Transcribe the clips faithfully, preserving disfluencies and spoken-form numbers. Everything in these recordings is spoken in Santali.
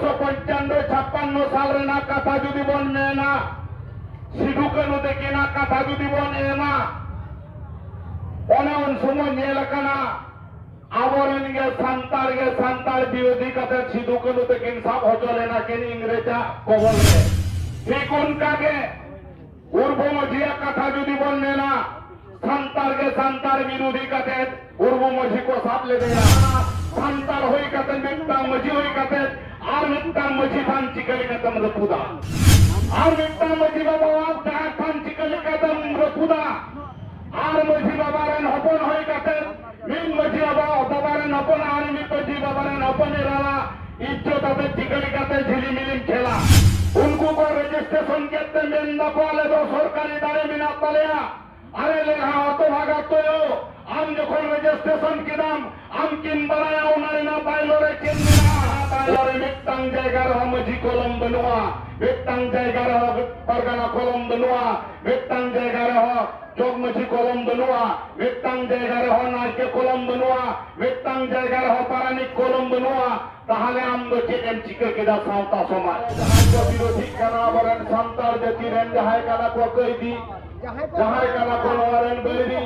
ᱯᱚᱧᱪᱟᱱᱱᱚ ᱪᱷᱟᱯᱯᱟᱱᱱᱚ ᱥᱟᱞ ᱨᱮᱱᱟᱜ ᱠᱟᱛᱷᱟ ᱡᱩᱫᱤ ᱵᱚᱱ ᱢᱮᱱᱟ, ᱥᱤᱫᱩ ᱠᱟᱹᱱᱦᱩ ᱛᱟᱹᱠᱤᱱᱟᱜ ᱠᱟᱛᱷᱟ ᱡᱩᱫᱤ ᱵᱚᱱ ᱮᱢᱟ, ᱚᱱᱮ ᱩᱱ ᱥᱚᱢᱚᱭ ᱧᱮᱞ ᱟᱠᱟᱱᱟ, ᱟᱵᱚᱨᱮᱱ ᱜᱮ ᱥᱟᱱᱛᱟᱲ ᱜᱮ ᱥᱟᱱᱛᱟᱲ ᱵᱤᱨᱳᱫᱷᱤ ᱠᱟᱛᱮ ᱥᱤᱫᱩ ᱠᱟᱹᱱᱦᱩ ᱛᱟᱹᱠᱤᱱ ᱥᱟᱵ ᱦᱚᱪᱚ ᱞᱮᱱᱟ ᱠᱤᱱ ᱤᱝᱨᱮᱡᱟᱜ ᱠᱚᱵᱚᱞ ᱨᱮ᱾ ᱴᱷᱤᱠ ᱚᱱᱠᱟ ᱜᱮ ᱩᱨᱵᱩ ᱢᱟᱹᱡᱷᱤᱭᱟᱜ ᱠᱟᱛᱷᱟ ᱡᱩᱫᱤ ᱵᱚᱱ ᱢᱮᱱᱟ, ᱥᱟᱱᱛᱟᱲ ᱜᱮ ᱥᱟᱱᱛᱟᱲ ᱵᱤᱨᱳᱫᱷᱤ ᱠᱟᱛᱮ ᱩᱨᱵᱩ ᱢᱟᱹᱡᱷᱤ ᱠᱚ ᱥᱟᱵ ᱞᱮᱫᱮᱭᱟ᱾ ᱥᱟᱱᱛᱟᱲ ᱦᱩᱭ ᱠᱟᱛᱮ, ᱢᱤᱫᱴᱟᱝ ᱢᱟᱹᱡᱷᱤ ᱦᱩᱭ ᱠᱟᱛᱮ ᱟᱨ ᱢᱤᱫᱴᱟᱝ ᱢᱟᱹᱡᱷᱤ ᱛᱷᱟᱱ ᱪᱤᱠᱟᱹ ᱞᱮᱠᱟᱛᱮᱢ ᱨᱟᱹᱯᱩᱫᱟ? ᱟᱨ ᱢᱤᱫᱴᱟᱝ ᱢᱟᱹᱡᱷᱤ ᱵᱟᱵᱟᱣᱟᱜ ᱡᱟᱦᱮᱨ ᱛᱷᱟᱱ ᱪᱤᱠᱟᱹ ᱞᱮᱠᱟᱛᱮᱢ ᱨᱟᱹᱯᱩᱫᱟ? ᱟᱨ ᱢᱟᱹᱡᱷᱤ ᱵᱟᱵᱟ ᱨᱮᱱ ᱦᱚᱯᱚᱱ ᱦᱩᱭ ᱠᱟᱛᱮ, ᱢᱤᱫ ᱢᱟᱹᱡᱷᱤ ᱵᱟᱵᱟ, ᱵᱟᱵᱟ ᱨᱮᱱ ᱦᱚᱯᱚᱱ ᱟᱨ ᱢᱤᱫ ᱢᱟᱹᱡᱷᱤ ᱵᱟᱵᱟ ᱨᱮᱱ ᱦᱚᱯᱚᱱ ᱮᱨᱟᱣᱟᱜ ᱤᱡᱽᱡᱚᱛ ᱟᱛᱮ ᱪᱤᱠᱟᱹ ᱞᱮᱠᱟᱛᱮ ᱡᱷᱤᱞᱤᱢᱤᱞᱤᱢ ᱠᱷᱮᱞᱟ? ᱩᱱᱠᱩ ᱠᱚ ᱨᱮᱡᱤᱥᱴᱨᱮᱥᱚᱱ ᱠᱮᱫ ᱛᱮ ᱢᱮᱱ ᱫᱟᱠᱚ, "ᱟᱞᱮ ᱫᱚ ᱥᱚᱨᱠᱟᱨᱤ ᱫᱟᱲᱮ ᱢᱮᱱᱟᱜ ᱛᱟᱞᱮᱭᱟ, ᱟᱞᱮ ᱞᱮ ᱦᱟᱛᱚ ᱵᱷᱟᱜᱟ ᱛᱚᱭᱚ, ᱟᱢ ᱡᱚᱠᱷᱚᱱ ᱨᱮᱡᱤᱥᱴᱨᱮᱥᱚᱱ ᱠᱮᱫᱟᱢ, ᱟᱢ ᱠᱤᱢ ᱵᱟᱲᱟᱭᱟ ᱚᱱᱟ ᱨᱮᱱᱟᱜ ᱵᱟᱭᱞᱚ ᱨᱮ ᱪᱮᱫ ᱢᱮᱱᱟᱜᱼᱟ?" ᱵᱟᱭᱞᱚ ᱨᱮ ᱢᱤᱫᱴᱟᱝ ᱡᱟᱭᱜᱟ ᱨᱮᱦᱚᱸ ᱢᱟᱹᱡᱷᱤ ᱠᱚᱞᱚᱢ ᱵᱟᱹᱱᱩᱜᱼᱟ, ᱢᱤᱫᱴᱟᱝ ᱡᱟᱭᱜᱟ ᱨᱮᱦᱚᱸ ᱯᱟᱨᱜᱟᱱᱟ ᱠᱚᱞᱚᱢ ᱵᱟᱹᱱᱩᱜᱼᱟ, ᱢᱤᱫᱴᱟᱝ ᱡᱟᱭᱜᱟ ᱨᱮᱦᱚᱸ ᱡᱚᱜᱽ ᱢᱟᱹᱡᱷᱤ ᱠᱚᱞᱚᱢ ᱵᱟᱹᱱᱩᱜᱼᱟ, ᱢᱤᱫᱴᱟᱝ ᱡᱟᱭᱜᱟ ᱨᱮᱦᱚᱸ ᱱᱟᱭᱠᱮ ᱠᱚᱞᱚᱢ ᱵᱟᱹᱱᱩᱜᱼᱟ, ᱢᱤᱫᱴᱟᱝ ᱡᱟᱭᱜᱟ ᱨᱮᱦᱚᱸ ᱯᱟᱨᱟᱱᱤᱠ ᱠᱚᱞᱚᱢ ᱵᱟᱹᱱᱩᱜᱼᱟ᱾ ᱛᱟᱦᱞᱮ ᱟᱢ ᱫᱚ ᱪᱮᱫ ᱮᱢ ᱪᱤᱠᱟᱹ ᱠᱮᱫᱟ ᱥᱟᱶᱛᱟ ᱥᱚᱢᱟᱡᱽ? ᱡᱟᱦᱟᱸᱭ ᱠᱚ ᱵᱤᱨᱳᱫᱷᱤᱜ ᱠᱟᱱᱟ, ᱟᱵᱚᱨᱮᱱ ᱥᱟᱱᱛᱟᱲ ᱡᱟᱹᱛᱤ ᱨᱮᱱ ᱡᱟᱦᱟᱸᱭ ᱠᱟᱱᱟ ᱠᱚ ᱠᱟᱹᱭᱫᱤ, ᱡᱟᱦᱟᱸᱭ ᱠᱟᱱᱟ ᱠᱚ ᱱᱚᱣᱟ ᱨᱮᱱ ᱵᱟᱹᱭᱨᱤ,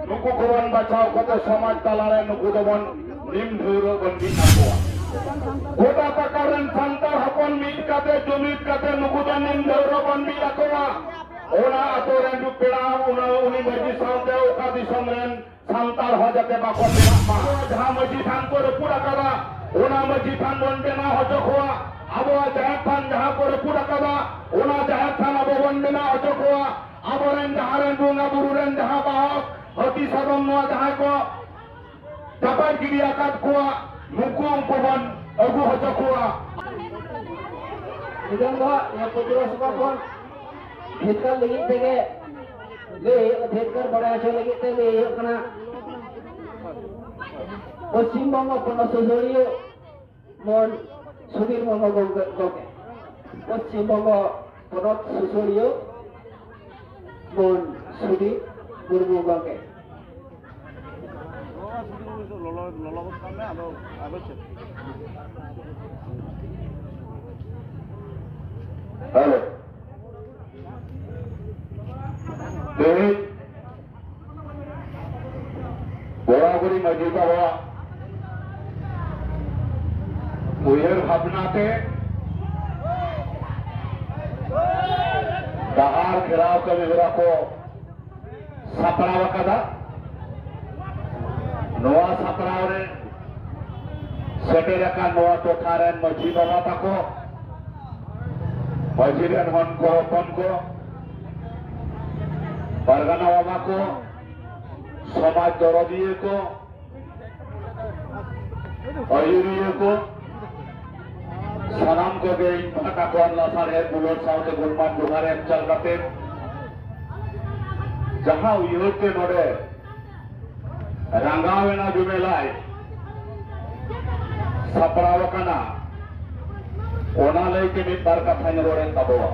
ᱱᱩᱠᱩ ᱠᱚᱵᱚᱱ ᱵᱟᱪᱷᱟᱣ ᱠᱟᱛᱮ ᱥᱚᱢᱟᱡᱽ ᱛᱟᱞᱟᱨᱮ ᱱᱩᱠᱩ ᱫᱚᱵᱚᱱ ᱱᱤᱢ ᱰᱷᱟᱹᱣᱨᱟᱹᱜ ᱵᱚᱱ ᱵᱤᱫ ᱟᱠᱚᱣᱟ᱾ ᱜᱚᱴᱟ ᱯᱟᱠᱟ ᱨᱮᱱ ᱥᱟᱱᱛᱟᱲ ᱦᱚᱯᱚᱱ ᱢᱤᱫ ᱠᱟᱛᱮ, ᱡᱩᱢᱤᱫ ᱠᱟᱛᱮ ᱱᱩᱠᱩ ᱫᱚ ᱱᱤᱢ ᱰᱷᱟᱹᱣᱨᱟᱹᱜ ᱵᱚᱱ ᱵᱤᱫ ᱟᱠᱚᱣᱟ᱾ ᱚᱱᱟ ᱟᱛᱳ ᱨᱮᱱ ᱯᱮᱲᱟ, ᱚᱱᱟ ᱩᱱᱤ ᱢᱟᱹᱡᱷᱤ ᱥᱟᱶᱛᱮ ᱚᱠᱟ ᱫᱤᱥᱚᱢ ᱨᱮᱱ ᱥᱟᱱᱛᱟᱲ ᱦᱚᱸ ᱡᱟᱛᱮ ᱵᱟᱠᱚ ᱵᱮᱱᱟᱜ ᱢᱟ᱾ ᱟᱵᱚᱣᱟᱜ ᱡᱟᱦᱟᱸ ᱢᱟᱹᱡᱷᱤ ᱛᱷᱟᱱ ᱠᱚ ᱨᱟᱹᱯᱩᱫ ᱟᱠᱟᱫᱟ, ᱚᱱᱟ ᱢᱟᱹᱡᱷᱤ ᱛᱷᱟᱱ ᱵᱚᱱ ᱵᱮᱱᱟᱣ ᱦᱚᱪᱚ ᱠᱚᱣᱟ᱾ ᱟᱵᱚᱣᱟᱜ ᱡᱟᱦᱮᱨ ᱛᱷᱟᱱ ᱡᱟᱦᱟᱸ ᱠᱚ ᱨᱟᱹᱯᱩᱫ ᱟᱠᱟᱫᱟ, ᱚᱱᱟ ᱡᱟᱦᱮᱨ ᱛᱷᱟᱱ ᱟᱵᱚ ᱵᱚᱱ ᱵᱮᱱᱟᱣ ᱦᱚᱪᱚ ᱠᱚᱣᱟ᱾ ᱟᱵᱚᱨᱮᱱ ᱡᱟᱦᱟᱸ ᱨᱮᱱ ᱵᱚᱸᱜᱟ ᱵᱩᱨᱩ ᱨᱮᱱ ᱡᱟᱦᱟᱸ ᱵᱟᱦᱚᱠ, ᱦᱟᱹᱛᱤ ᱥᱟᱫᱚᱢ ᱱᱚᱣᱟ ᱡᱟᱦᱟᱸᱭ ᱠᱚ ᱪᱟᱯᱟᱫ ᱜᱤᱰᱤ ᱟᱠᱟᱫ ᱠᱚᱣᱟ, ᱱᱩᱠᱩ ᱩᱱᱠᱩ ᱵᱚᱱ ᱟᱹᱜᱩ ᱦᱚᱪᱚ ᱠᱚᱣᱟ᱾ ᱱᱤᱛᱚᱝ ᱫᱚ ᱱᱤᱭᱟᱹ ᱯᱨᱚᱛᱤᱵᱟᱫ ᱥᱚᱵᱷᱟ ᱠᱷᱚᱱ ᱡᱤᱛᱠᱟᱹᱨ ᱞᱟᱹᱜᱤᱫ ᱛᱮᱜᱮ ᱞᱟᱹᱭ ᱦᱩᱭᱩᱜ, ᱡᱤᱛᱠᱟᱹᱨ ᱵᱟᱲᱟᱭ ᱦᱚᱪᱚ ᱞᱟᱹᱜᱤᱫ ᱛᱮ ᱞᱟᱹᱭ ᱦᱩᱭᱩᱜ ᱠᱟᱱᱟ, ᱯᱚᱥᱪᱤᱢ ᱵᱚᱝᱜᱚ ᱯᱚᱱᱚᱛ ᱥᱩᱥᱟᱹᱨᱤᱭᱟᱹ ᱢᱚᱱ ᱥᱩᱫᱷᱤᱨ ᱢᱩᱨᱢᱩ ᱜᱚᱢᱠᱮ, ᱜᱚᱢᱠᱮ, ᱯᱚᱥᱪᱤᱢ ᱵᱚᱝᱜᱚ ᱯᱚᱱᱚᱛ ᱥᱩᱥᱟᱹᱨᱤᱭᱟᱹ ᱢᱚᱱ ᱥᱩᱫᱷᱤᱨ ᱢᱩᱨᱢᱩ ᱜᱚᱢᱠᱮ᱾ ᱞᱚᱞᱚ, ᱞᱚᱞᱚ ᱜᱚᱫ ᱠᱟᱜ ᱢᱮ, ᱟᱫᱚ, ᱟᱫᱚ ᱪᱮᱫ? ᱢᱟᱹᱡᱷᱤ ᱵᱟᱵᱟᱣᱟᱜ ᱩᱭᱦᱟᱹᱨ ᱵᱷᱟᱵᱽᱱᱟ ᱛᱮ ᱰᱟᱦᱟᱨ ᱜᱷᱮᱨᱟᱣ ᱠᱟᱹᱢᱤ ᱦᱚᱨᱟ ᱠᱚ ᱥᱟᱯᱲᱟᱣ ᱟᱠᱟᱫᱟ᱾ ᱱᱚᱣᱟ ᱥᱟᱯᱲᱟᱣ ᱨᱮ ᱥᱮᱴᱮᱨ ᱟᱠᱟᱱ ᱱᱚᱣᱟ ᱴᱚᱴᱷᱟ ᱨᱮᱱ ᱢᱟᱹᱡᱷᱤ ᱵᱟᱵᱟ ᱛᱟᱠᱚ, ᱢᱟᱹᱡᱷᱤ ᱨᱮᱱ ᱦᱚᱱ ᱠᱚ, ᱦᱚᱯᱚᱱ ᱠᱚ, ᱯᱟᱨᱜᱟᱱᱟ ᱵᱟᱵᱟ ᱠᱚ, ᱥᱚᱢᱟᱡᱽ ᱫᱚᱨᱚᱫᱤᱭᱟᱹ ᱠᱚ, ᱟᱹᱭᱩᱨᱤᱭᱟᱹ ᱠᱚ, ᱥᱟᱱᱟᱢ ᱠᱚᱜᱮ ᱤᱧ ᱯᱟᱦᱴᱟ ᱠᱷᱚᱱ ᱞᱟᱥᱟᱲᱦᱮᱫ ᱫᱩᱞᱟᱹᱲ ᱥᱟᱶᱛᱮ ᱜᱩᱱᱢᱟᱱ ᱡᱚᱦᱟᱨ ᱮᱢ ᱪᱟᱞ ᱠᱟᱛᱮ, ᱡᱟᱦᱟᱸ ᱩᱭᱦᱟᱹᱨ ᱛᱮ ᱱᱚᱰᱮ ᱨᱟᱸᱜᱟᱣ ᱮᱱᱟ ᱡᱩᱢᱮᱞᱟᱭ ᱥᱟᱯᱲᱟᱣ ᱟᱠᱟᱱᱟ, ᱚᱱᱟ ᱞᱟᱹᱭᱛᱮ ᱢᱤᱫ ᱵᱟᱨ ᱠᱟᱛᱷᱟᱧ ᱨᱚᱲᱮᱫ ᱛᱟᱵᱚᱣᱟ᱾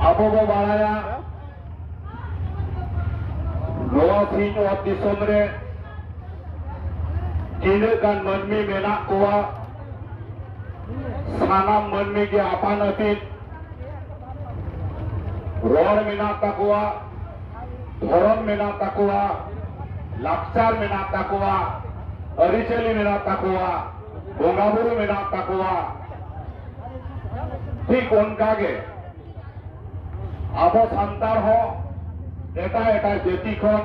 ᱟᱵᱚ ᱵᱚ ᱵᱟᱲᱟᱭᱟ, ᱱᱚᱣᱟ ᱥᱤᱧ ᱚᱛ ᱫᱤᱥᱚᱢ ᱨᱮ ᱛᱤᱱᱟᱹᱜ ᱜᱟᱱ ᱢᱟᱹᱱᱢᱤ ᱢᱮᱱᱟᱜ ᱠᱚᱣᱟ, ᱥᱟᱱᱟᱢ ᱢᱟᱹᱱᱢᱤ ᱜᱮ ᱟᱯᱟᱱ ᱟᱹᱯᱤᱱ ᱨᱚᱲ ᱢᱮᱱᱟᱜ ᱛᱟᱠᱚᱣᱟ, ᱫᱷᱚᱨᱚᱢ ᱢᱮᱱᱟᱜ ᱛᱟᱠᱚᱣᱟ, ᱞᱟᱠᱪᱟᱨ ᱢᱮᱱᱟᱜ ᱛᱟᱠᱚᱣᱟ, ᱟᱹᱨᱤᱪᱟᱹᱞᱤ ᱢᱮᱱᱟᱜ ᱛᱟᱠᱚᱣᱟ, ᱵᱚᱸᱜᱟ ᱵᱩᱨᱩ ᱢᱮᱱᱟᱜ ᱛᱟᱠᱚᱣᱟ᱾ ᱴᱷᱤᱠ ᱚᱱᱠᱟ ᱜᱮ ᱟᱵᱚ ᱥᱟᱱᱛᱟᱲ ᱦᱚᱸ ᱮᱴᱟᱜ ᱮᱴᱟᱜ ᱡᱟᱹᱛᱤ ᱠᱷᱚᱱ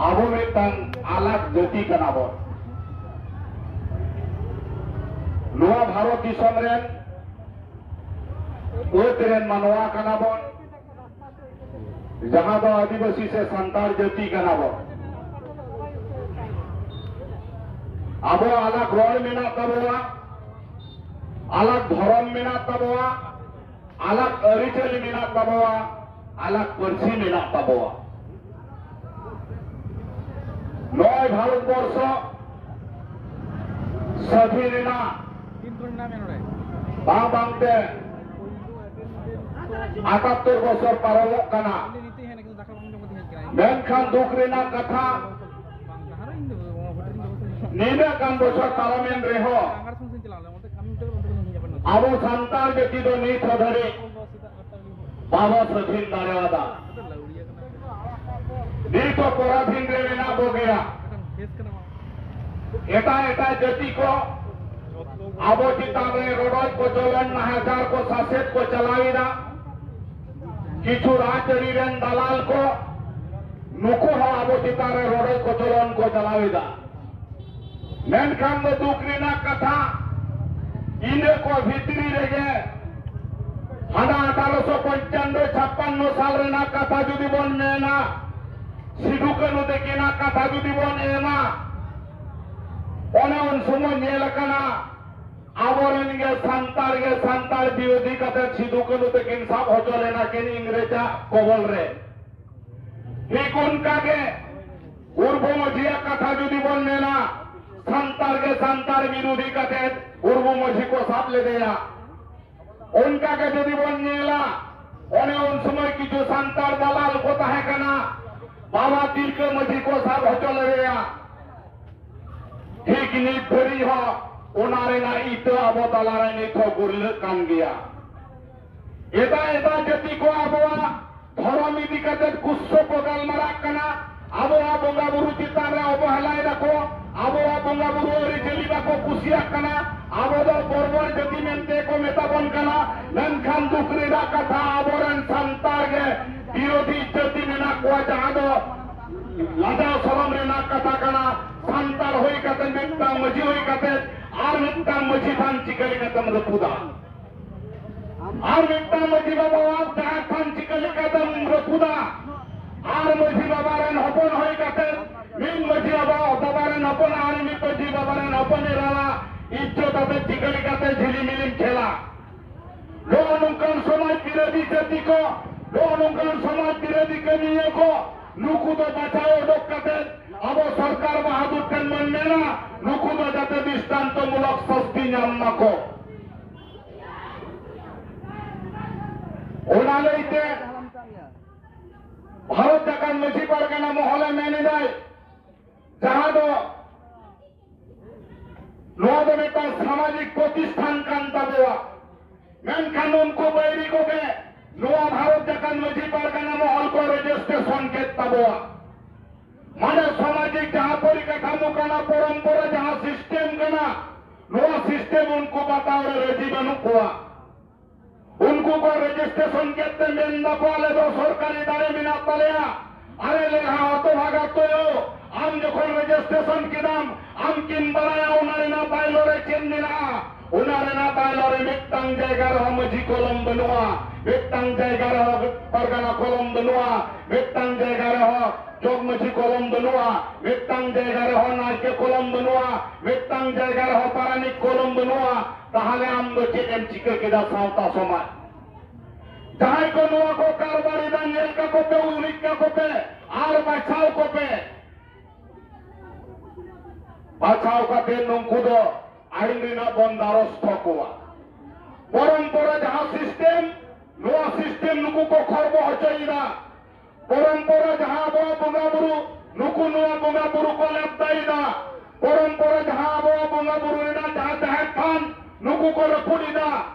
ᱟᱵᱚ ᱢᱤᱫᱴᱟᱝ ᱟᱞᱟᱜᱽ ᱡᱟᱹᱛᱤ ᱠᱟᱱᱟ ᱵᱚᱱ᱾ ᱱᱚᱣᱟ ᱵᱷᱟᱨᱚᱛ ᱫᱤᱥᱚᱢ ᱨᱮᱱ ᱟᱹᱫ ᱨᱮᱱ ᱢᱟᱱᱣᱟ ᱠᱟᱱᱟ ᱵᱚᱱ, ᱡᱟᱦᱟᱸ ᱫᱚ ᱟᱹᱫᱤᱵᱟᱹᱥᱤ ᱥᱮ ᱥᱟᱱᱛᱟᱲ ᱡᱟᱹᱛᱤ ᱠᱟᱱᱟ ᱵᱚᱱ᱾ ᱟᱵᱚᱣᱟᱜ ᱟᱞᱟᱜᱽ ᱨᱚᱲ ᱢᱮᱱᱟᱜ ᱛᱟᱵᱚᱣᱟ, ᱟᱞᱟᱜᱽ ᱫᱷᱚᱨᱚᱢ ᱢᱮᱱᱟᱜ ᱛᱟᱵᱚᱣᱟ, ᱟᱞᱟᱜᱽ ᱟᱹᱨᱤᱪᱟᱹᱞᱤ ᱢᱮᱱᱟᱜ ᱛᱟᱵᱚᱣᱟ, ᱟᱞᱟᱜᱽ ᱯᱟᱹᱨᱥᱤ ᱢᱮᱱᱟᱜ ᱛᱟᱵᱚᱣᱟ᱾ ᱱᱚᱜᱼᱚᱭ ᱵᱷᱟᱨᱚᱛ ᱵᱚᱨᱥᱚ ᱥᱟᱹᱫᱷᱤᱱ ᱨᱮᱱᱟᱜ ᱵᱟᱝ ᱵᱟᱝᱛᱮ ᱟᱴᱟᱛᱛᱳᱨ ᱵᱚᱪᱷᱚᱨ ᱯᱟᱨᱚᱢᱚᱜ ᱠᱟᱱᱟ᱾ ᱢᱮᱱᱠᱷᱟᱱ ᱫᱩᱠ ᱨᱮᱱᱟᱜ ᱠᱟᱛᱷᱟ, ᱱᱤᱱᱟᱹᱜ ᱜᱟᱱ ᱵᱚᱪᱷᱚᱨ ᱯᱟᱨᱚᱢᱮᱱ ᱨᱮᱦᱚᱸ ᱟᱵᱚ ᱥᱟᱱᱛᱟᱲ ᱡᱟᱹᱛᱤ ᱫᱚ ᱱᱤᱛ ᱦᱚᱸ ᱫᱷᱟᱹᱨᱤᱡ ᱵᱟᱵᱚ ᱥᱟᱹᱫᱷᱤᱱ ᱫᱟᱲᱮᱭᱟᱫᱟ᱾ ᱱᱤᱛ ᱦᱚᱸ ᱯᱚᱨᱟᱫᱷᱤᱱ ᱨᱮ ᱢᱮᱱᱟᱜ ᱵᱚ ᱜᱮᱭᱟ᱾ ᱮᱴᱟᱜ ᱮᱴᱟᱜ ᱡᱟᱹᱛᱤ ᱠᱚ ᱟᱵᱚ ᱪᱮᱛᱟᱱ ᱨᱮ ᱨᱚᱰᱚᱡ ᱠᱚᱪᱚᱞᱚᱱ, ᱱᱟᱦᱟᱪᱟᱨ ᱠᱚ, ᱥᱟᱥᱮᱛ ᱠᱚ ᱪᱟᱞᱟᱣ ᱮᱫᱟ᱾ ᱠᱤᱪᱷᱩ ᱨᱟᱡᱽᱟᱹᱨᱤ ᱨᱮᱱ ᱫᱟᱞᱟᱞ ᱠᱚ, ᱱᱩᱠᱩ ᱦᱚᱸ ᱟᱵᱚ ᱪᱮᱛᱟᱱ ᱨᱮ ᱨᱚᱰᱚᱡ ᱠᱚᱪᱚᱞᱚᱱ ᱠᱚ ᱪᱟᱞᱟᱣ ᱮᱫᱟ᱾ ᱢᱮᱱᱠᱷᱟᱱ ᱫᱚ ᱫᱩᱠ ᱨᱮᱱᱟᱜ ᱠᱟᱛᱷᱟ, ᱤᱱᱟᱹ ᱠᱚ ᱵᱷᱤᱛᱨᱤ ᱨᱮᱜᱮ ᱦᱟᱱᱟ ᱟᱴᱷᱟᱨᱚᱥᱚ ᱯᱚᱧᱪᱟᱱᱱᱚ ᱪᱷᱟᱯᱯᱟᱱᱱᱚ ᱥᱟᱞ ᱨᱮᱱᱟᱜ ᱠᱟᱛᱷᱟ ᱡᱩᱫᱤ ᱵᱚᱱ ᱢᱮᱱᱟ, ᱥᱤᱫᱷᱩ ᱠᱟᱹᱱᱦᱩ ᱛᱟᱹᱠᱤᱱᱟᱜ ᱠᱟᱛᱷᱟ ᱡᱩᱫᱤ ᱵᱚᱱ ᱮᱢᱟ, ᱚᱱᱮ ᱩᱱ ᱥᱚᱢᱚᱭ ᱧᱮᱞ ᱟᱠᱟᱱᱟ, ᱟᱵᱚᱨᱮᱱ ᱜᱮ ᱥᱟᱱᱛᱟᱲ ᱜᱮ ᱥᱟᱱᱛᱟᱲ ᱵᱤᱨᱳᱫᱷᱤ ᱠᱟᱛᱮ ᱥᱤᱫᱷᱩ ᱠᱟᱹᱱᱦᱩ ᱛᱟᱹᱠᱤᱱ ᱥᱟᱵ ᱦᱚᱪᱚ ᱞᱮᱱᱟ ᱠᱤᱱ ᱤᱝᱨᱮᱡᱟᱜ ᱠᱚᱵᱚᱞ ᱨᱮ᱾ ᱴᱷᱤᱠ ᱚᱱᱠᱟ ᱜᱮ ᱩᱨᱵᱩ ᱢᱟᱹᱡᱷᱤᱭᱟᱜ ᱠᱟᱛᱷᱟ ᱡᱩᱫᱤ ᱵᱚᱱ ᱢᱮᱱᱟ, ᱥᱟᱱᱛᱟᱲ ᱜᱮ ᱥᱟᱱᱛᱟᱲ ᱵᱤᱨᱳᱫᱷᱤ ᱠᱟᱛᱮ ᱩᱨᱵᱩ ᱢᱟᱹᱡᱷᱤ ᱠᱚ ᱥᱟᱵ ᱞᱮᱫᱮᱭᱟ᱾ ᱚᱱᱠᱟ ᱜᱮ ᱡᱩᱫᱤ ᱵᱚᱱ ᱧᱮᱞᱟ, ᱚᱱᱮ ᱩᱱ ᱥᱚᱢᱚᱭ ᱠᱤᱪᱷᱩ ᱥᱟᱱᱛᱟᱲ ᱫᱟᱞᱟᱞ ᱠᱚ ᱛᱟᱦᱮᱸ ᱠᱟᱱᱟ, ᱵᱟᱵᱟ ᱛᱤᱞᱠᱟᱹ ᱢᱟᱹᱡᱷᱤ ᱠᱚ ᱥᱟᱵ ᱦᱚᱪᱚ ᱞᱮᱫᱮᱭᱟ᱾ ᱴᱷᱤᱠ ᱱᱤᱛ ᱫᱷᱟᱹᱨᱤᱡ ᱦᱚᱸ ᱚᱱᱟ ᱨᱮᱱᱟᱜ ᱤᱛᱟᱹ ᱟᱵᱚ ᱛᱟᱞᱟᱨᱮ ᱱᱤᱛ ᱦᱚᱸ ᱜᱩᱨᱞᱟᱹᱜ ᱠᱟᱱ ᱜᱮᱭᱟ᱾ ᱮᱴᱟᱜ ᱮᱴᱟᱜ ᱡᱟᱹᱛᱤ ᱠᱚ ᱟᱵᱚᱣᱟᱜ ᱫᱷᱚᱨᱚᱢ ᱤᱫᱤ ᱠᱟᱛᱮ ᱠᱩᱥᱥᱚ ᱠᱚ ᱜᱟᱞᱢᱟᱨᱟᱜ ᱠᱟᱱᱟ, ᱟᱵᱚᱣᱟᱜ ᱵᱚᱸᱜᱟ ᱵᱩᱨᱩ ᱪᱮᱛᱟᱱ ᱨᱮ ᱚᱵᱚᱦᱮᱞᱟᱭ ᱫᱟᱠᱚ, ᱟᱵᱚᱣᱟᱜ ᱵᱚᱸᱜᱟ ᱵᱩᱨᱩ ᱟᱹᱨᱤᱪᱟᱹᱞᱤ ᱵᱟᱠᱚ ᱠᱩᱥᱤᱭᱟᱜ ᱠᱟᱱᱟ, ᱟᱵᱚ ᱫᱚ ᱵᱚᱨᱵᱚᱨ ᱡᱟᱹᱛᱤ ᱢᱮᱱᱛᱮ ᱠᱚ ᱢᱮᱛᱟ ᱵᱚᱱ ᱠᱟᱱᱟ᱾ ᱢᱮᱱᱠᱷᱟᱱ ᱫᱩᱠ ᱨᱮᱱᱟᱜ ᱠᱟᱛᱷᱟ, ᱟᱵᱚᱨᱮᱱ ᱥᱟᱱᱛᱟᱲ ᱜᱮ ᱵᱤᱨᱳᱫᱷᱤ ᱡᱟᱹᱛᱤ ᱢᱮᱱᱟᱜ ᱠᱚᱣᱟ, ᱡᱟᱦᱟᱸ ᱫᱚ ᱞᱟᱡᱟᱣ ᱥᱚᱨᱚᱢ ᱨᱮᱱᱟᱜ ᱠᱟᱛᱷᱟ ᱠᱟᱱᱟ᱾ ᱥᱟᱱᱛᱟᱲ ᱦᱩᱭ ᱠᱟᱛᱮ, ᱢᱤᱫᱴᱟᱝ ᱢᱟᱹᱡᱷᱤ ᱦᱩᱭ ᱠᱟᱛᱮ ᱟᱨ ᱢᱤᱫᱴᱟᱝ ᱢᱟᱹᱡᱷᱤ ᱛᱷᱟᱱ ᱪᱤᱠᱟᱹ ᱞᱮᱠᱟᱛᱮᱢ ᱨᱟᱹᱯᱩᱫᱟ? ᱟᱨ ᱢᱤᱫᱴᱟᱝ ᱢᱟᱹᱡᱷᱤ ᱵᱟᱵᱟᱣᱟᱜ ᱡᱟᱦᱮᱨ ᱛᱷᱟᱱ ᱪᱤᱠᱟᱹ ᱞᱮᱠᱟᱛᱮᱢ ᱨᱟᱹᱯᱩᱫᱟ? ᱟᱨ ᱢᱟᱹᱡᱷᱤ ᱵᱟᱵᱟ ᱨᱮᱱ ᱦᱚᱯᱚᱱ ᱦᱩᱭ ᱠᱟᱛᱮ, ᱢᱤᱫ ᱢᱟᱹᱡᱷᱤ ᱵᱟᱵᱟ, ᱵᱟᱵᱟ ᱨᱮᱱ ᱦᱚᱯᱚᱱ ᱟᱨ ᱢᱤᱫ ᱢᱟᱹᱡᱷᱤ ᱵᱟᱵᱟ ᱨᱮᱱ ᱦᱚᱯᱚᱱ ᱮᱨᱟᱣᱟᱜ ᱤᱡᱽᱡᱚᱛ ᱟᱛᱮ ᱪᱤᱠᱟᱹ ᱞᱮᱠᱟᱛᱮ ᱡᱷᱤᱞᱤᱢᱤᱞᱤᱢ ᱠᱷᱮᱞᱟ? ᱱᱚᱜᱼᱚ ᱱᱚᱝᱠᱟᱱ ᱥᱚᱢᱟᱡᱽ ᱵᱤᱨᱳᱫᱷᱤ ᱡᱟᱹᱛᱤ ᱠᱚ, ᱱᱚᱜᱼᱚ ᱱᱚᱝᱠᱟᱱ ᱥᱚᱢᱟᱡᱽ ᱵᱤᱨᱳᱫᱷᱤ ᱠᱟᱹᱢᱤᱭᱟᱹ ᱠᱚ, ᱱᱩᱠᱩ ᱫᱚ ᱵᱟᱪᱷᱟᱣ ᱚᱰᱚᱠ ᱠᱟᱛᱮ ᱟᱵᱚ ᱥᱚᱨᱠᱟᱨ ᱵᱟᱦᱟᱫᱩᱨ ᱴᱷᱮᱱ ᱵᱚᱱ ᱢᱮᱱᱟ, ᱱᱩᱠᱩ ᱫᱚ ᱡᱟᱛᱮ ᱫᱨᱤᱥᱴᱟᱱᱛᱚ ᱢᱩᱞᱚᱠ ᱥᱟᱥᱛᱤ ᱧᱟᱢ ᱢᱟᱠᱚ᱾ ᱚᱱᱟ ᱞᱟᱹᱭᱛᱮ ᱵᱷᱟᱨᱚᱛ ᱡᱟᱠᱟᱛ ᱢᱟᱹᱡᱷᱤ ᱯᱟᱨᱜᱟᱱᱟ ᱢᱚᱦᱚᱞᱮ ᱢᱮᱱ ᱮᱫᱟᱭ, ᱡᱟᱦᱟᱸ ᱫᱚ ᱱᱚᱣᱟ ᱫᱚ ᱢᱤᱫᱴᱟᱝ ᱥᱟᱢᱟᱡᱤᱠ ᱯᱨᱚᱛᱤᱥᱴᱷᱟᱱ ᱠᱟᱱ ᱛᱟᱵᱚᱣᱟ, ᱢᱮᱱᱠᱷᱟᱱ ᱩᱱᱠᱩ ᱵᱟᱹᱭᱨᱤ ᱠᱚᱜᱮ ᱱᱚᱣᱟ ᱵᱷᱟᱨᱚᱛ ᱡᱟᱠᱟᱛ ᱢᱟᱹᱡᱷᱤ ᱯᱟᱨᱜᱟᱱᱟ ᱢᱚᱦᱚᱞ ᱠᱚ ᱨᱮᱡᱤᱥᱴᱨᱮᱥᱚᱱ ᱠᱮᱫ ᱛᱟᱵᱚᱣᱟ᱾ ᱢᱟᱱᱮ ᱥᱟᱢᱟᱡᱤᱠ ᱡᱟᱦᱟᱸ ᱯᱚᱨᱤᱠᱟᱴᱷᱟᱢᱳ ᱠᱟᱱᱟ, ᱯᱚᱨᱚᱢᱯᱚᱨᱟ ᱡᱟᱦᱟᱸ system ᱠᱟᱱᱟ, ᱱᱚᱣᱟ system ᱩᱱᱠᱩ ᱵᱟᱛᱟᱣ ᱨᱮ ᱨᱟᱹᱡᱤ ᱵᱟᱹᱱᱩᱜ ᱠᱚᱣᱟ᱾ ᱩᱱᱠᱩ ᱠᱚ registration ᱠᱮᱫ ᱛᱮ ᱢᱮᱱ ᱫᱟᱠᱚ, "ᱟᱞᱮ ᱫᱚ ᱥᱚᱨᱠᱟᱨᱤ ᱫᱟᱲᱮ ᱢᱮᱱᱟᱜ ᱛᱟᱞᱮᱭᱟ, ᱟᱞᱮ ᱞᱮ ᱞᱟᱦᱟ ᱦᱚᱛᱚ ᱵᱷᱟᱜᱟ ᱛᱚᱭᱚ, ᱟᱢ ᱡᱚᱠᱷᱚᱱ registration ᱠᱮᱫᱟᱢ, ᱟᱢ ᱠᱤᱢ ᱵᱟᱲᱟᱭᱟ ᱚᱱᱟ ᱨᱮᱱᱟᱜ bylaw ᱨᱮ ᱪᱮᱫ ᱢᱮᱱᱟᱜᱼᱟ?" ᱚᱱᱟ ᱨᱮᱱᱟᱜ bylaw ᱨᱮ ᱢᱤᱫᱴᱟᱝ ᱡᱟᱭᱜᱟ ᱨᱮᱦᱚᱸ ᱢᱟᱹᱡᱷᱤ ᱠᱚᱞᱚᱢ ᱵᱟᱹᱱᱩᱜᱼᱟ, ᱢᱤᱫᱴᱟᱝ ᱡᱟᱭᱜᱟ ᱨᱮᱦᱚᱸ ᱯᱟᱨᱜᱟᱱᱟ ᱠᱚᱞᱚᱢ ᱵᱟᱹᱱᱩᱜᱼᱟ, ᱢᱤᱫᱴᱟᱝ ᱡᱟᱭᱜᱟ ᱨᱮᱦᱚᱸ ᱡᱚᱜᱽ ᱢᱟᱹᱡᱷᱤ ᱠᱚᱞᱚᱢ ᱵᱟᱹᱱᱩᱜᱼᱟ, ᱢᱤᱫᱴᱟᱝ ᱡᱟᱭᱜᱟ ᱨᱮᱦᱚᱸ ᱱᱟᱭᱠᱮ ᱠᱚᱞᱚᱢ ᱵᱟᱹᱱᱩᱜᱼᱟ, ᱢᱤᱫᱴᱟᱝ ᱡᱟᱭᱜᱟ ᱨᱮᱦᱚᱸ ᱯᱟᱨᱟᱱᱤᱠ ᱠᱚᱞᱚᱢ ᱵᱟᱹᱱᱩᱜᱼᱟ᱾ ᱛᱟᱦᱚᱞᱮ ᱟᱢ ᱫᱚ ᱪᱮᱫ ᱮᱢ ᱪᱤᱠᱟᱹ ᱠᱮᱫᱟ ᱥᱟᱶᱛᱟ ᱥᱚᱢᱟᱡᱽ? ᱡᱟᱦᱟᱸᱭ ᱠᱚ ᱱᱚᱣᱟ ᱠᱚ ᱠᱟᱨᱵᱟᱨ ᱮᱫᱟ, ᱧᱮᱞ ᱠᱟᱠᱚ ᱯᱮ, ᱩᱨᱤᱡ ᱠᱟᱠᱚ ᱯᱮ ᱟᱨ ᱵᱟᱪᱷᱟᱣ ᱠᱚᱯᱮ᱾ ᱵᱟᱪᱷᱟᱣ ᱠᱟᱛᱮ ᱱᱩᱠᱩ ᱫᱚ ᱟᱹᱭᱤᱱ ᱨᱮᱱᱟᱜ ᱵᱚᱱ ᱫᱟᱨᱚᱥᱛᱷᱚ ᱠᱚᱣᱟ᱾ ᱯᱚᱨᱚᱢᱯᱚᱨᱟ ᱡᱟᱦᱟᱸ system, ᱱᱚᱣᱟ system ᱱᱩᱠᱩ ᱠᱚ ᱠᱷᱚᱨᱵᱚ ᱦᱚᱪᱚᱭᱮᱫᱟ᱾ ᱯᱚᱨᱚᱢᱯᱚᱨᱟ ᱡᱟᱦᱟᱸ ᱟᱵᱚᱣᱟᱜ ᱵᱚᱸᱜᱟ ᱵᱩᱨᱩ, ᱱᱩᱠᱩ ᱱᱚᱣᱟ ᱵᱚᱸᱜᱟ ᱵᱩᱨᱩ ᱠᱚ ᱞᱮᱯᱫᱟᱭᱮᱫᱟ᱾ ᱯᱚᱨᱚᱢᱯᱚᱨᱟ ᱡᱟᱦᱟᱸ ᱟᱵᱚᱣᱟᱜ ᱵᱚᱸᱜᱟ ᱵᱩᱨᱩ ᱨᱮᱱᱟᱜ ᱡᱟᱦᱟᱸ ᱡᱟᱦᱮᱨ ᱛᱷᱟᱱ, ᱱᱩᱠᱩ ᱠᱚ ᱨᱟᱹᱯᱩᱫ ᱮᱫᱟ᱾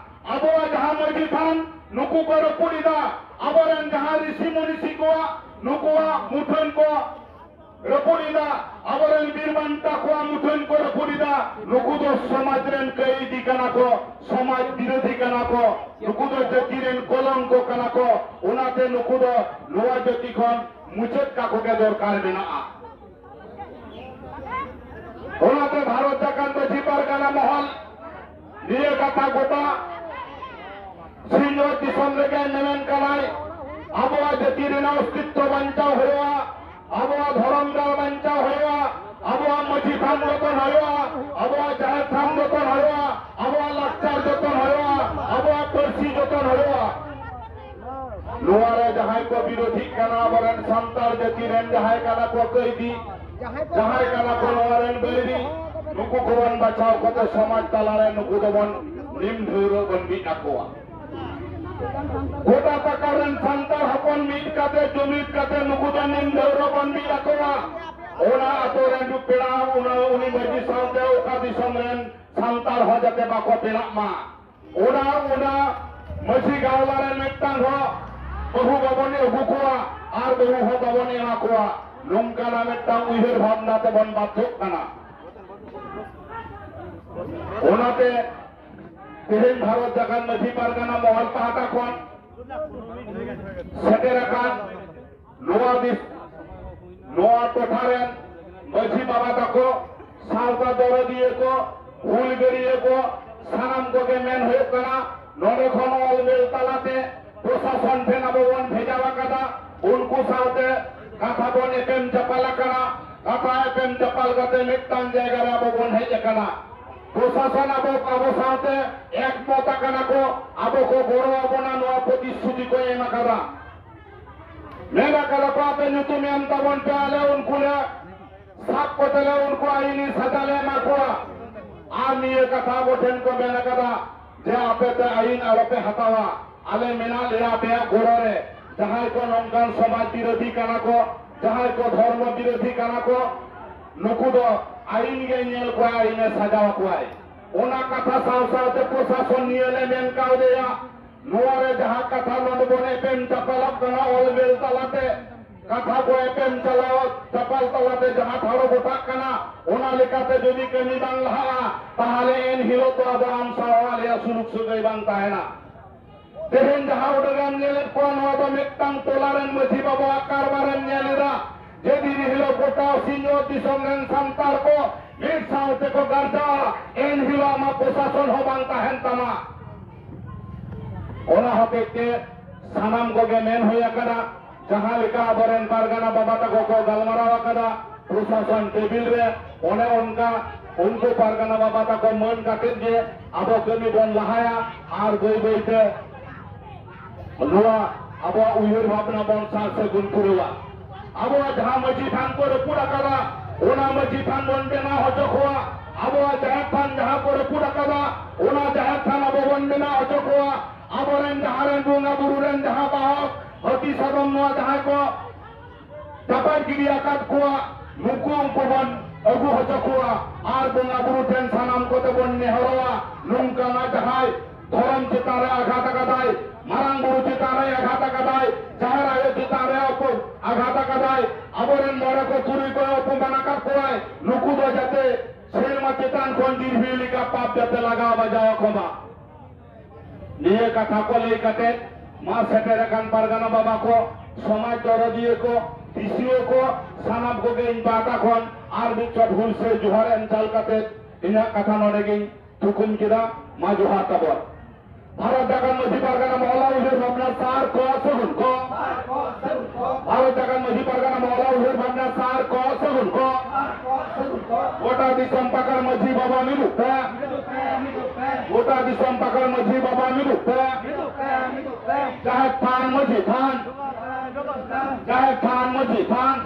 ᱟᱵᱚᱣᱟᱜ ᱡᱟᱦᱟᱸ ᱢᱟᱹᱡᱷᱤ ᱛᱷᱟᱱ, ᱱᱩᱠᱩ ᱠᱚ ᱨᱟᱹᱯᱩᱫ ᱮᱫᱟ᱾ ᱟᱵᱚᱨᱮᱱ ᱡᱟᱦᱟᱸ ᱨᱤᱥᱤ ᱢᱩᱱᱤᱥᱤ ᱠᱚᱣᱟᱜ, ᱱᱩᱠᱩᱣᱟᱜ ᱢᱩᱴᱷᱟᱹᱱ ᱠᱚ ᱨᱟᱹᱯᱩᱫ ᱮᱫᱟ, ᱟᱵᱚᱨᱮᱱ ᱵᱤᱨ ᱵᱟᱱᱴᱟ ᱠᱚᱣᱟᱜ ᱢᱩᱴᱷᱟᱹᱱ ᱠᱚ ᱨᱟᱹᱯᱩᱫ ᱮᱫᱟ᱾ ᱱᱩᱠᱩ ᱫᱚ ᱥᱚᱢᱟᱡᱽ ᱨᱮᱱ ᱠᱟᱹᱭᱫᱤ ᱠᱟᱱᱟ ᱠᱚ, ᱥᱚᱢᱟᱡᱽ ᱵᱤᱨᱳᱫᱷᱤ ᱠᱟᱱᱟ ᱠᱚ, ᱱᱩᱠᱩ ᱫᱚ ᱡᱟᱹᱛᱤ ᱨᱮᱱ ᱠᱚᱞᱚᱝᱠᱚ ᱠᱟᱱᱟ ᱠᱚ᱾ ᱚᱱᱟᱛᱮ ᱱᱩᱠᱩ ᱫᱚ ᱱᱚᱣᱟ ᱡᱟᱹᱛᱤ ᱠᱷᱚᱱ ᱢᱩᱪᱟᱹᱫ ᱠᱟᱠᱚ ᱜᱮ ᱫᱚᱨᱠᱟᱨ ᱢᱮᱱᱟᱜᱼᱟ᱾ ᱚᱱᱟᱛᱮ ᱵᱷᱟᱨᱚᱛ ᱡᱟᱠᱟᱛ ᱢᱟᱹᱡᱷᱤ ᱯᱟᱨᱜᱟᱱᱟ ᱢᱚᱦᱚᱞ ᱱᱤᱭᱟᱹ ᱠᱟᱛᱷᱟ ᱜᱚᱴᱟ ᱥᱤᱧᱚᱛ ᱫᱤᱥᱚᱢ ᱨᱮᱜᱮ ᱢᱮᱢᱮᱱ ᱠᱟᱱᱟᱭ, ᱟᱵᱚᱣᱟᱜ ᱡᱟᱹᱛᱤ ᱨᱮᱱᱟᱜ ᱚᱥᱛᱤᱛᱛᱚ ᱵᱟᱧᱪᱟᱣ ᱦᱩᱭᱩᱜᱼᱟ, ᱟᱵᱚᱣᱟᱜ ᱫᱷᱚᱨᱚᱢ ᱜᱟᱲ ᱵᱟᱧᱪᱟᱣ ᱦᱩᱭᱩᱜᱼᱟ, ᱟᱵᱚᱣᱟᱜ ᱢᱟᱹᱡᱷᱤ ᱛᱷᱟᱱ ᱡᱚᱛᱚᱱ ᱦᱩᱭᱩᱜᱼᱟ, ᱟᱵᱚᱣᱟᱜ ᱡᱟᱦᱮᱨ ᱛᱷᱟᱱ ᱡᱚᱛᱚᱱ ᱦᱩᱭᱩᱜᱼᱟ, ᱟᱵᱚᱣᱟᱜ ᱞᱟᱠᱪᱟᱨ ᱡᱚᱛᱚᱱ ᱦᱩᱭᱩᱜᱼᱟ, ᱟᱵᱚᱣᱟᱜ ᱯᱟᱹᱨᱥᱤ ᱡᱚᱛᱚᱱ ᱦᱩᱭᱩᱜᱼᱟ᱾ ᱱᱚᱣᱟ ᱨᱮ ᱡᱟᱦᱟᱸᱭ ᱠᱚ ᱵᱤᱨᱳᱫᱷᱤᱜ ᱠᱟᱱᱟ, ᱟᱵᱚᱨᱮᱱ ᱥᱟᱱᱛᱟᱲ ᱡᱟᱹᱛᱤ ᱨᱮᱱ ᱡᱟᱦᱟᱸᱭ ᱠᱟᱱᱟ ᱠᱚ ᱠᱟᱹᱭᱫᱤ, ᱡᱟᱦᱟᱸᱭ ᱠᱟᱱᱟ ᱠᱚ ᱱᱚᱣᱟ ᱨᱮᱱ ᱵᱟᱹᱭᱨᱤ, ᱱᱩᱠᱩ ᱠᱚᱵᱚᱱ ᱵᱟᱪᱷᱟᱣ ᱠᱟᱛᱮ ᱥᱚᱢᱟᱡᱽ ᱛᱟᱞᱟᱨᱮ ᱱᱩᱠᱩ ᱫᱚᱵᱚᱱ ᱱᱤᱢ ᱰᱷᱟᱹᱣᱨᱟᱹᱜ ᱵᱚᱱ ᱵᱤᱫ ᱟᱠᱚᱣᱟ᱾ ᱜᱚᱴᱟ ᱯᱟᱠᱟ ᱨᱮᱱ ᱥᱟᱱᱛᱟᱲ ᱦᱚᱯᱚᱱ ᱢᱤᱫ ᱠᱟᱛᱮ, ᱡᱩᱢᱤᱫ ᱠᱟᱛᱮ ᱱᱩᱠᱩ ᱫᱚ ᱱᱤᱢ ᱰᱷᱟᱹᱣᱨᱟᱹᱜ ᱵᱚᱱ ᱵᱤᱫ ᱟᱠᱚᱣᱟ᱾ ᱚᱱᱟ ᱟᱛᱳ ᱨᱮᱱ ᱯᱮᱲᱟ, ᱚᱱᱟ ᱩᱱᱤ ᱢᱟᱹᱡᱷᱤ ᱥᱟᱶᱛᱮ ᱚᱠᱟ ᱫᱤᱥᱚᱢ ᱨᱮᱱ ᱥᱟᱱᱛᱟᱲ ᱦᱚᱸ ᱡᱟᱛᱮ ᱵᱟᱠᱚ ᱯᱮᱲᱟᱜ ᱢᱟ᱾ ᱚᱱᱟ, ᱚᱱᱟ ᱢᱟᱹᱡᱷᱤ ᱜᱟᱶᱞᱟ ᱨᱮ ᱢᱤᱫᱴᱟᱝ ᱦᱚᱸ ᱵᱟᱹᱦᱩ ᱵᱟᱵᱚᱱ ᱟᱹᱜᱩ ᱠᱚᱣᱟ ᱟᱨ ᱵᱟᱹᱦᱩ ᱦᱚᱸ ᱵᱟᱵᱚᱱ ᱮᱢᱟ ᱠᱚᱣᱟ᱾ ᱱᱚᱝᱠᱟᱱᱟᱜ ᱢᱤᱫᱴᱟᱝ ᱩᱭᱦᱟᱹᱨ ᱵᱷᱟᱵᱽᱱᱟ ᱛᱮᱵᱚᱱ ᱵᱟᱫᱽᱫᱷᱚᱜ ᱠᱟᱱᱟ᱾ ᱚᱱᱟᱛᱮ ᱛᱮᱦᱮᱧ ᱵᱷᱟᱨᱚᱛ ᱡᱟᱠᱟᱛ ᱢᱟᱹᱡᱷᱤ ᱯᱟᱨᱜᱟᱱᱟ ᱢᱚᱦᱚᱞ ᱯᱟᱦᱴᱟ ᱠᱷᱚᱱ ᱥᱮᱴᱮᱨ ᱟᱠᱟᱱ ᱱᱚᱣᱟ ᱫᱤᱥ-, ᱱᱚᱣᱟ ᱴᱚᱴᱷᱟ ᱨᱮᱱ ᱢᱟᱹᱡᱷᱤ ᱵᱟᱵᱟ ᱛᱟᱠᱚ, ᱥᱟᱶᱛᱟ ᱫᱚᱨᱚᱫᱤᱭᱟᱹ ᱠᱚ, ᱦᱩᱞᱜᱟᱹᱨᱤᱭᱟᱹ ᱠᱚ, ᱥᱟᱱᱟᱢ ᱠᱚᱜᱮ ᱢᱮᱱ ᱦᱩᱭᱩᱜ ᱠᱟᱱᱟ, ᱱᱚᱰᱮ ᱠᱷᱚᱱ ᱚᱞ ᱵᱮᱞ ᱛᱟᱞᱟᱛᱮ ᱯᱨᱚᱥᱟᱥᱚᱱ ᱴᱷᱮᱱ ᱟᱵᱚ ᱵᱚᱱ ᱵᱷᱮᱡᱟ ᱟᱠᱟᱫᱟ᱾ ᱩᱱᱠᱩ ᱥᱟᱶᱛᱮ ᱠᱟᱛᱷᱟ ᱵᱚᱱ ᱮᱯᱮᱢ ᱪᱟᱯᱟᱞ ᱟᱠᱟᱱᱟ᱾ ᱠᱟᱛᱷᱟ ᱮᱯᱮᱢ ᱪᱟᱯᱟᱞ ᱠᱟᱛᱮ ᱢᱤᱫᱴᱟᱝ ᱡᱟᱭᱜᱟ ᱨᱮ ᱟᱵᱚ ᱵᱚᱱ ᱦᱮᱡ ᱟᱠᱟᱱᱟ᱾ ᱯᱨᱚᱥᱟᱥᱚᱱ ᱟᱵᱚ, ᱟᱵᱚ ᱥᱟᱶᱛᱮ ᱮᱠᱢᱚᱛ ᱟᱠᱟᱱᱟ ᱠᱚ, ᱟᱵᱚ ᱠᱚ ᱜᱚᱲᱚ ᱟᱵᱚᱱᱟ, ᱱᱚᱣᱟ ᱯᱨᱚᱛᱤᱥᱨᱩᱛᱤ ᱠᱚ ᱮᱢ ᱟᱠᱟᱫᱟ᱾ ᱢᱮᱱ ᱟᱠᱟᱫᱟ ᱠᱚ, "ᱟᱯᱮ ᱧᱩᱛᱩᱢ ᱮᱢ ᱛᱟᱵᱚᱱ ᱯᱮ, ᱟᱞᱮ ᱩᱱᱠᱩ ᱞᱮ ᱥᱟᱵ ᱠᱚᱛᱮ ᱞᱮ ᱩᱱᱠᱩ ᱟᱹᱭᱤᱱᱤ ᱥᱟᱡᱟ ᱞᱮ ᱮᱢᱟ ᱠᱚᱣᱟ᱾ ᱟᱨ ᱱᱤᱭᱟᱹ ᱠᱟᱛᱷᱟ ᱟᱵᱚ ᱴᱷᱮᱱ ᱠᱚ ᱢᱮᱱ ᱟᱠᱟᱫᱟ ᱡᱮ ᱟᱯᱮ ᱯᱮ ᱟᱹᱭᱤᱱ ᱟᱞᱚ ᱯᱮ ᱦᱟᱛᱟᱣᱟ, ᱟᱞᱮ ᱢᱮᱱᱟᱜ ᱞᱮᱭᱟ ᱟᱯᱮᱭᱟᱜ ᱜᱚᱲᱚ ᱨᱮ᱾ ᱡᱟᱦᱟᱸᱭ ᱠᱚ ᱱᱚᱝᱠᱟᱱ ᱥᱚᱢᱟᱡᱽ ᱵᱤᱨᱳᱫᱷᱤ ᱠᱟᱱᱟ ᱠᱚ, ᱡᱟᱦᱟᱸᱭ ᱠᱚ ᱫᱷᱚᱨᱢᱚ ᱵᱤᱨᱳᱫᱷᱤ ᱠᱟᱱᱟ ᱠᱚ, ᱱᱩᱠᱩ ᱫᱚ ᱟᱹᱭᱤᱱ ᱜᱮ ᱧᱮᱞ ᱠᱚᱣᱟᱭ, ᱟᱹᱭᱤᱱᱮ ᱥᱟᱡᱟᱣ ᱠᱚᱣᱟᱭ᱾" ᱚᱱᱟ ᱠᱟᱛᱷᱟ ᱥᱟᱶ ᱥᱟᱶᱛᱮ ᱯᱨᱚᱥᱟᱥᱚᱱ ᱱᱤᱭᱟᱹ ᱞᱮ ᱢᱮᱱ ᱠᱟᱣᱫᱮᱭᱟ, ᱱᱚᱣᱟ ᱨᱮ ᱡᱟᱦᱟᱸ ᱠᱟᱛᱷᱟ ᱱᱚᱰᱮ ᱵᱚᱱ ᱮᱯᱮᱢ ᱪᱟᱯᱟᱞᱚᱜ ᱠᱟᱱᱟ, ᱚᱞ ᱵᱮᱞ ᱛᱟᱞᱟᱛᱮ ᱠᱟᱛᱷᱟ ᱠᱚ ᱮᱯᱮᱢ ᱪᱟᱞᱟᱣ ᱪᱟᱯᱟᱞ ᱛᱟᱞᱟᱛᱮ ᱡᱟᱦᱟᱸ ᱴᱷᱟᱲᱚ ᱜᱚᱴᱟᱜ ᱠᱟᱱᱟ, ᱚᱱᱟ ᱞᱮᱠᱟᱛᱮ ᱡᱩᱫᱤ ᱠᱟᱹᱢᱤ ᱵᱟᱝ ᱞᱟᱦᱟᱜᱼᱟ, ᱛᱟᱦᱚᱞᱮ ᱮᱱ ᱦᱤᱞᱳᱜ ᱫᱚ ᱟᱫᱚ ᱟᱢ ᱥᱟᱶ ᱟᱞᱮᱭᱟᱜ ᱥᱩᱞᱩᱠ ᱥᱟᱹᱜᱟᱹᱭ ᱵᱟᱝ ᱛᱟᱦᱮᱱᱟ᱾ ᱛᱮᱦᱮᱧ ᱡᱟᱦᱟᱸ ᱩᱰᱟᱹᱝ ᱮᱢ ᱧᱮᱞᱮᱫ ᱠᱚᱣᱟ, ᱱᱚᱣᱟ ᱫᱚ ᱢᱤᱫᱴᱟᱝ ᱴᱚᱞᱟ ᱨᱮᱱ ᱢᱟᱹᱡᱷᱤ ᱵᱟᱵᱟᱣᱟᱜ ᱠᱟᱨᱵᱟᱨ ᱮᱢ ᱧᱮᱞ ᱮᱫᱟ᱾ ᱡᱮᱫᱤᱱ ᱦᱤᱞᱳᱜ ᱜᱚᱴᱟ ᱥᱤᱧᱚᱛ ᱫᱤᱥᱚᱢ ᱨᱮᱱ ᱥᱟᱱᱛᱟᱲ ᱠᱚ ᱢᱤᱫ ᱥᱟᱶ ᱛᱮᱠᱚ ᱜᱟᱨᱡᱟᱜᱼᱟ, ᱮᱱ ᱦᱤᱞᱳᱜ ᱟᱢᱟᱜ ᱯᱨᱚᱥᱟᱥᱚᱱ ᱦᱚᱸ ᱵᱟᱝ ᱛᱟᱦᱮᱱ ᱛᱟᱢᱟ᱾ ᱚᱱᱟ ᱦᱚᱛᱮᱡ ᱛᱮ ᱥᱟᱱᱟᱢ ᱠᱚᱜᱮ ᱢᱮᱱ ᱦᱩᱭ ᱟᱠᱟᱱᱟ, ᱡᱟᱦᱟᱸ ᱞᱮᱠᱟ ᱟᱵᱚᱨᱮᱱ ᱯᱟᱨᱜᱟᱱᱟ ᱵᱟᱵᱟ ᱛᱟᱠᱚ ᱠᱚ ᱜᱟᱞᱢᱟᱨᱟᱣ ᱟᱠᱟᱫᱟ ᱯᱨᱚᱥᱟᱥᱚᱱ ᱴᱮᱵᱤᱞ ᱨᱮ, ᱚᱱᱮ ᱚᱱᱠᱟ ᱩᱱᱠᱩ ᱯᱟᱨᱜᱟᱱᱟ ᱵᱟᱵᱟ ᱛᱟᱠᱚ ᱢᱟᱹᱱ ᱠᱟᱛᱮᱫ ᱜᱮ ᱟᱵᱚ ᱠᱟᱹᱢᱤ ᱵᱚᱱ ᱞᱟᱦᱟᱭᱟ ᱟᱨ ᱵᱟᱹᱭ ᱵᱟᱹᱭ ᱛᱮ ᱱᱚᱣᱟ ᱟᱵᱚᱣᱟᱜ ᱩᱭᱦᱟᱹᱨ ᱵᱷᱟᱵᱽᱱᱟ ᱵᱚᱱ ᱥᱟᱨ ᱥᱟᱹᱜᱩᱱ ᱯᱩᱨᱟᱹᱣᱟ᱾ ᱟᱵᱚᱣᱟᱜ ᱡᱟᱦᱟᱸ ᱢᱟᱹᱡᱷᱤ ᱛᱷᱟᱱ ᱠᱚ ᱨᱟᱹᱯᱩᱫ ᱟᱠᱟᱫᱟ, ᱚᱱᱟ ᱢᱟᱹᱡᱷᱤ ᱛᱷᱟᱱ ᱵᱚᱱ ᱵᱮᱱᱟᱣ ᱦᱚᱪᱚ ᱠᱚᱣᱟ᱾ ᱟᱵᱚᱣᱟᱜ ᱡᱟᱦᱮᱨ ᱛᱷᱟᱱ ᱡᱟᱦᱟᱸ ᱠᱚ ᱨᱟᱹᱯᱩᱫ ᱟᱠᱟᱫᱟ, ᱚᱱᱟ ᱡᱟᱦᱮᱨ ᱛᱷᱟᱱ ᱟᱵᱚ ᱵᱚᱱ ᱵᱮᱱᱟᱣ ᱦᱚᱪᱚ ᱠᱚᱣᱟ᱾ ᱟᱵᱚᱨᱮᱱ ᱡᱟᱦᱟᱸ ᱨᱮᱱ ᱵᱚᱸᱜᱟ ᱵᱩᱨᱩ ᱨᱮᱱ ᱡᱟᱦᱟᱸ ᱵᱟᱦᱚᱠ, ᱦᱟᱹᱛᱤ ᱥᱟᱫᱚᱢ ᱱᱚᱣᱟ ᱡᱟᱦᱟᱸᱭ ᱠᱚ ᱪᱟᱯᱟᱫ ᱜᱤᱰᱤ ᱟᱠᱟᱫ ᱠᱚᱣᱟ, ᱱᱩᱠᱩ ᱩᱱᱠᱩ ᱵᱚᱱ ᱟᱹᱜᱩ ᱦᱚᱪᱚ ᱠᱚᱣᱟ᱾ ᱟᱨ ᱵᱚᱸᱜᱟ ᱵᱩᱨᱩ ᱴᱷᱮᱱ ᱥᱟᱱᱟᱢ ᱠᱚᱛᱮ ᱵᱚᱱ ᱱᱮᱦᱚᱨᱚᱜᱼᱟ, ᱱᱚᱝᱠᱟᱱᱟᱜ ᱡᱟᱦᱟᱸᱭ ᱫᱷᱚᱨᱚᱢ ᱪᱮᱛᱟᱱ ᱨᱮ ᱟᱜᱷᱟᱛ ᱟᱠᱟᱫᱟᱭ, ᱢᱟᱨᱟᱝ ᱵᱩᱨᱩ ᱪᱮᱛᱟᱱ ᱨᱮ ᱟᱜᱷᱟᱛ ᱟᱠᱟᱫᱟᱭ, ᱡᱟᱦᱮᱨ ᱟᱭᱳ ᱪᱮᱛᱟᱱ ᱨᱮ ᱚᱯᱚ-, ᱟᱜᱷᱟᱛ ᱟᱠᱟᱫᱟᱭ, ᱟᱵᱚᱨᱮᱱ ᱢᱚᱬᱮ ᱠᱚ ᱛᱩᱨᱩᱭ ᱠᱚ ᱚᱯᱚᱢᱟᱱ ᱟᱠᱟᱫ ᱠᱚᱣᱟᱭ, ᱱᱩᱠᱩ ᱫᱚ ᱡᱟᱛᱮ ᱥᱮᱨᱢᱟ ᱪᱮᱛᱟᱱ ᱠᱷᱚᱱ ᱫᱤᱨᱦᱤ ᱞᱮᱠᱟ ᱯᱟᱯ ᱡᱟᱛᱮ ᱞᱟᱜᱟᱣ ᱵᱟᱡᱟᱣ ᱟᱠᱚ ᱢᱟ᱾ ᱱᱤᱭᱟᱹ ᱠᱟᱛᱷᱟ ᱠᱚ ᱞᱟᱹᱭ ᱠᱟᱛᱮ ᱢᱟ ᱥᱮᱴᱮᱨ ᱟᱠᱟᱱ ᱯᱟᱨᱜᱟᱱᱟ ᱵᱟᱵᱟ ᱠᱚ, ᱥᱚᱢᱟᱡᱽ ᱫᱚᱨᱚᱫᱤᱭᱟᱹ ᱠᱚ, ᱫᱤᱥᱩᱣᱟᱹ ᱠᱚ, ᱥᱟᱱᱟᱢ ᱠᱚᱜᱮ ᱤᱧ ᱯᱟᱦᱴᱟ ᱠᱷᱚᱱ ᱟᱨ ᱢᱤᱫ ᱪᱷᱚᱴ ᱦᱩᱞᱥᱟᱹᱭ ᱡᱚᱦᱟᱨ ᱮᱢ ᱪᱟᱞ ᱠᱟᱛᱮ ᱤᱧᱟᱹᱜ ᱠᱟᱛᱷᱟ ᱱᱚᱰᱮ ᱜᱤᱧ ᱛᱷᱩᱠᱩᱢ ᱠᱮᱫᱟ᱾ ᱢᱟ ᱡᱚᱦᱟᱨ ᱛᱟᱵᱚᱱ᱾ ᱵᱷᱟᱨᱚᱛ ᱡᱟᱠᱟᱛ ᱢᱟᱹᱡᱷᱤ ᱯᱟᱨᱜᱟᱱᱟ ᱢᱚᱦᱚᱞᱟ ᱩᱭᱦᱟᱹᱨ ᱵᱷᱟᱵᱽᱱᱟ ᱥᱟᱨ ᱠᱚ ᱥᱟᱹᱜᱩᱱ ᱠᱚ᱾ ᱵᱷᱟᱨᱚᱛ ᱡᱟᱠᱟᱛ ᱢᱟᱹᱡᱷᱤ ᱯᱟᱨᱜᱟᱱᱟ ᱢᱚᱦᱚᱞᱟ ᱩᱭᱦᱟᱹᱨ ᱵᱷᱟᱵᱽᱱᱟ ᱥᱟᱨ ᱠᱚ ᱥᱟᱹᱜᱩᱱ ᱠᱚ᱾ ᱜᱚᱴᱟ ᱫᱤᱥᱚᱢ ᱯᱟᱠᱟᱲ ᱢᱟᱹᱡᱷᱤ ᱵᱟᱵᱟ ᱢᱤᱫᱩᱜ ᱯᱮ᱾ ᱜᱚᱴᱟ ᱫᱤᱥᱚᱢ ᱯᱟᱠᱟᱲ ᱢᱟᱹᱡᱷᱤ ᱵᱟᱵᱟ ᱢᱤᱫᱩᱜ ᱯᱮ᱾ ᱡᱟᱦᱮᱨ ᱛᱷᱟᱱ ᱢᱟᱹᱡᱷᱤ ᱛᱷᱟᱱ᱾ ᱡᱟᱦᱮᱨ ᱛᱷᱟᱱ ᱢᱟᱹᱡᱷᱤ ᱛᱷᱟᱱ᱾